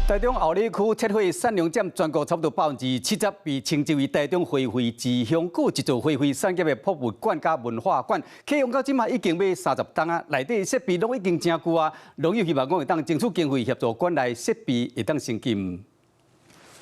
台中后里區測繪產量佔全國差不多70%，被稱之為台中花卉之鄉。閣有一座花卉產業的博物館佮文化館，啟用到這馬已經欲30冬啊，內底設備攏已經誠舊啊。農友希望講會當爭取經費協助館內設備會當升級。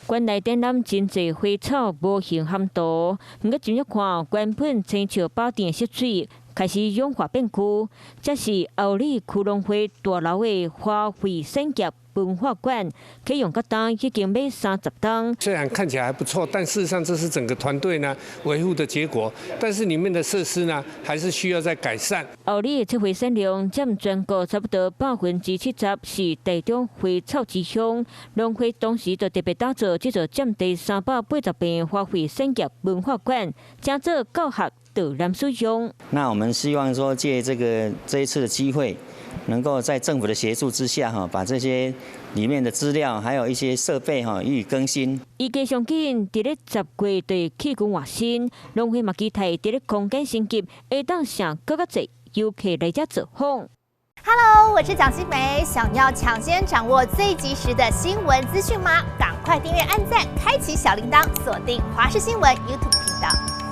館內展覽真濟花草模型和圖，毋過進入看，原本青笑飽甜的色水開始氧化變舊。這是后里區農會大樓的花卉產業文化館，啟用到今已經欲30冬。雖然看起來還不錯，但事實上這是整個團隊呢維護的結果。但是裡面的設施呢，還是需要再改善。后里的測繪產量佔全國差不多70%，是台中花草之鄉。農會當時就特別打造這座佔地380坪花卉產業文化館，誠做教學導覽使用。那我們希望說借這一次的機會，能夠在政府的協助之下，哈，把這些裡面的資料，還有一些設備，哈，予以更新。預計上緊佇咧10月就起工換新，農會嘛期待佇咧空間升級，會當吸閣較濟遊客來遮造訪。 Hello，我是蔣新梅，想要搶先掌握最及時的新聞資訊嗎？趕快訂閱、按讚、開啟小鈴鐺，鎖定華視新聞 YouTube 頻道。